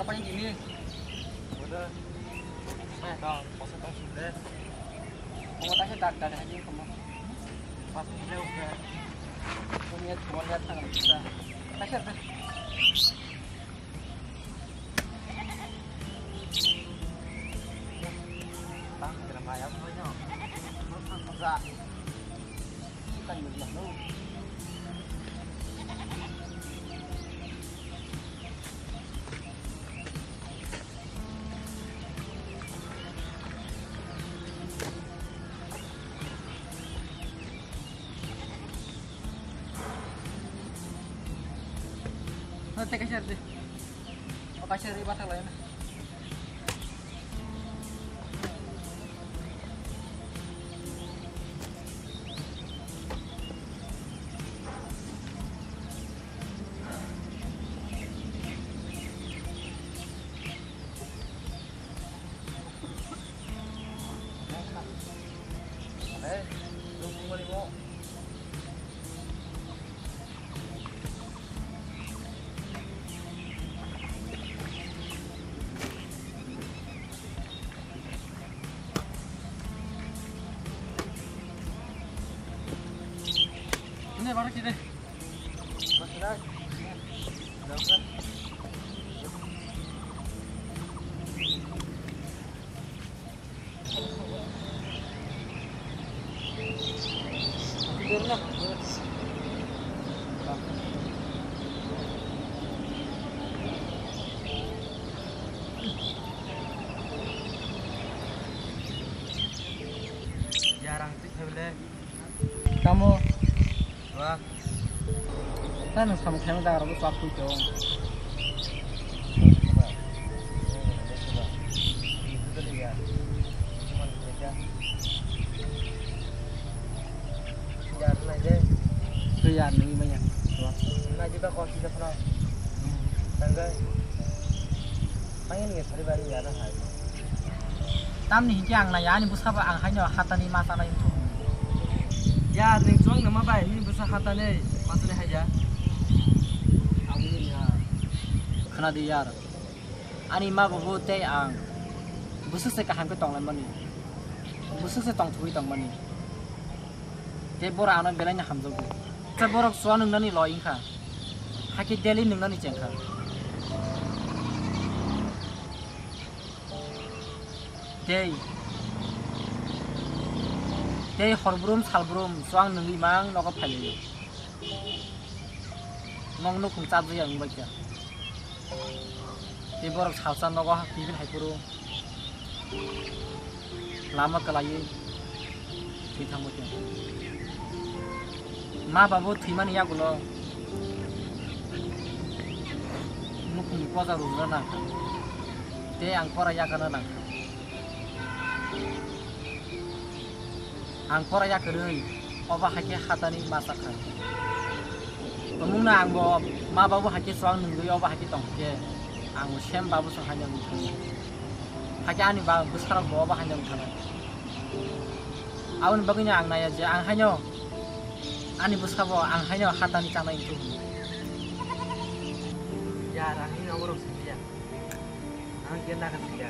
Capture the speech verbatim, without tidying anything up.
Paling gini. Udah. Saya tahu, pasal tahu sudah. Kamu tanya tak ada aja kamu. Pas ini udah. Kamu lihat, kamu lihat tangan kita. Kasih deh. Tang, kena mayam banyak. Mau tang kerja. Kita nyuruh lu. Nanti kasih deh. Oh, kasih deh, batal ya. Ini baru sini. Yarang tik hebele. Tamo. Wah. Tano samung khaima jaga rok chap pui tong. Yar nai de. Yar nai maya. Nai de ba kosi de phano. Tangga. Angin nge sari bari ya na hai. Tamni hinkhe ang naiya, ani bwsa bo ang haino hatani ma chanai wngkha. Yar, nwng chuwak nangma bai, nini bwsa hatani ma chanai hai ya. Khna di yar. Ani ma babu tei ang bwswk se kaham khe tonglaimani. Bwswk se tongthogwi tongmani. Tei borok ano belai no hamjakgo. Tei borok chuwa nwngnani loi wngkha. Hakhe daily nwngnani chengkha. Tei, tei horbrum salbrum chuwa nwngwi mang nogo phailaio. Nong nukhung chapjaya wngbaikha. Tei borok salsa nogo ha kiphil hai phuru lama kwlaiwi thwi thango khe. Ma babu thwimani yagulo nukhungni poja rwna nangkha. Tei ang pora yakana nangkha. Ang pora yakarwi obo hai khe hatani ma chakha. Tumungno ang bo ma babu hai khe chuwak nwngwi obo hai khe tongkhe ang bo sem babu song haino wngkha. Hai khe ani ba bwsarok bo obo haino wngkha. Aboni bagwino ang naiya je ang haino ani bwsabo ang haino hatani chanai wngkha. Ya, ang hino oborok siliya. Ang khe naga siliya.